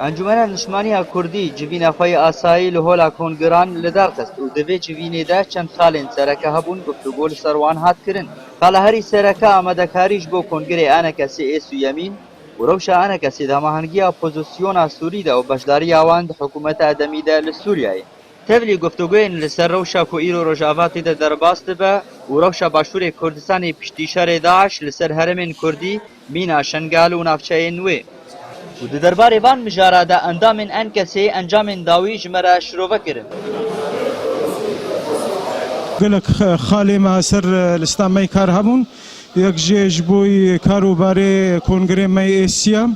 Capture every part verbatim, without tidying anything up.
Encûmena Niştmaniya Kurdî civîna xwe yê asayî li hola kongiran li dar xist û di vê civînê de çend xalên sereke hebûn, guftûgo li ser wan hat kirin. Xala herî sereke amadekarî ji bo kongirê A N K S'ê suyemîn û rewşa A N K S'ê di hemahengiya opozisyona Sûrî de û beşdariya wan di hikûmeta demî de li Sûriyeyê. Tevlî guftûgoyên li ser rewşa ku îro Rojava tê de derbas dibe û rewşa Başûrê Kurdistanê piştî şerê DAIŞ li ser herêmên Kurdî, mîna Şengal û navçeyên wê. Û di derbarê van mijara de endamên N K S'ê encamên dawî ji me re şirove kirin. Gelek xalê me ser lista me kar hebûn. Yek jê ji bo karûbarê kongirê me yê êsiya.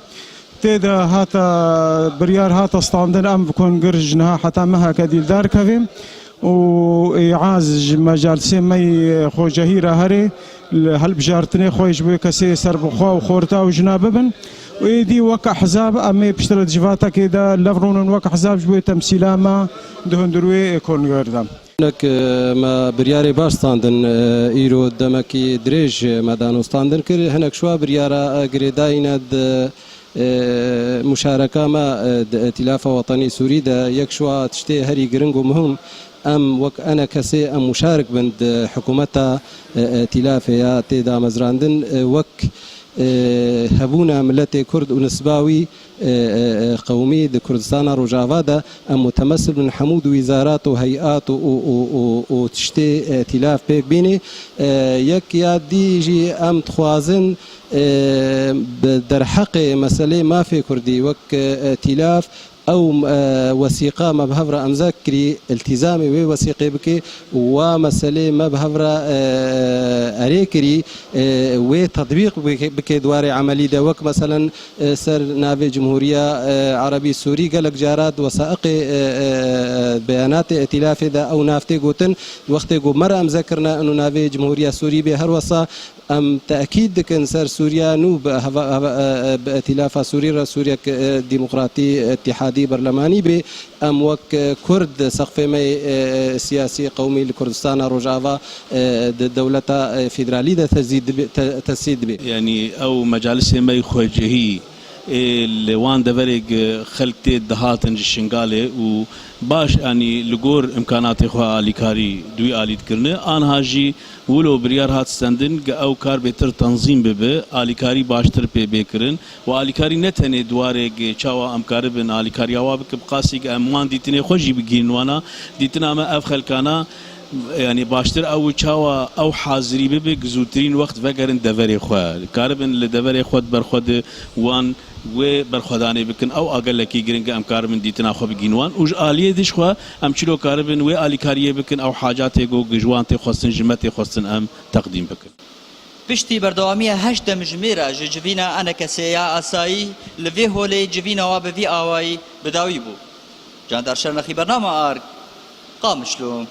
Tê de hata biryar hata standin em bi kongir ji niha heta meheke dîl derkevê û êaz ji mecalisê me yê xwecehî re herê li hilbijartinê xwe ji bo kesê serbixwe û xorta û jina bibin û êdî wek ehzab em ê piştre di civatekê de lev rûnin wek ehzab ji bo temsîla me di hundirwê kongir de. Hinek, e, me biryarê baş standin, e, îro demekî dirêj me dano standin kir. Hinek şwa biryara, e, girêdayî ne di, e, muşareka me, e, di Îtîlafa Wetenî Sûrî de yek şwa tiştê herî giring û muhim em wek N K S'ê em muşarik bin di hikûmeta, e, e, Îtîlafê ya tê damezrandin, e, wek, e, hebûna miletê Kurd û nisba wî, e, e, e, qewmî di Kurdistana Rojava de em mutemesil bin hemû di wîzarat û heyat û, û, û, û, û tiştê, e, Îtîlaf pêk bînî. E, yek ya dî jî em dixwazin, e, bi derheqê meselê mafê Kurdî wek, e, Îtîlaf ew, e, wesîqa me bi hev re emze kirî, îltîzamê wê wesîqê bike û wa meselê me bi hev re, e, erê kirî, e, wê tetbîq bike, bike di warê emelî de. Wek meselen, e, ser navê Cumhuriya, e, Erebî Sûrî gelek carat wesaiqê, e, e, e, beyanatê Îtîlafê de ew nav tê gotin. Wextê ku me re emze kirine û navê Cumhuriya Sûrî bê her wesa, em tekîd dikin ser Sûriya nû bi heva, heva, e, e, bi Îtîlafa Sûrî re Sûriyek, e, demokratî, îtîhadî, berlemanî bê. Em wek, e, Kurd seqfê me, e, e, siyasî qewmî li Kurdistana Rojava, e, di dewleta, e, federalî de tezî dibe, te-, tesî dibe. Yanî ew mecalisê me yê xwecihî ê li wan deverê gi xelk tê dihatin ji Şingalê û baş, yanî li gor imkanatê xwe alîkarî di wî alî dikirine. Anha jî wilo biryar hat stendin gi ew kar bêtir tenzîm bibe, alîkarî baştir pê bê kirin û alîkarî ne tenê di warê gi çawa em karibin alîkariya wa bikin, bi qasî gi em wan dîtinê xwe jî bigihînin wana, dîtina me ev xelkana, yanî baştir ew çawa ew hazirî bibe, gi zûtirîn wext vegerin deverê xwe. Karibin li deverê xwe di ber xwe de wan wê berxwedanê bikin, ew a gelekî giring e, em karibin dîtina xwe bigihîn wan û ji aliyê dî jixwe em çilo karibin wê alîkariyê bikin, ew hacatê ku ji wan tê xwestin, ji me tê xwestin em teqdîm bikin. Piştî berdewamiya heşt demjimêra ji civîna N K S'ê ya asayî, li vê holê civîna wa bi vî awayî bi dawî bû. Candar Şernexî, Bernama Arg, Qamişlo.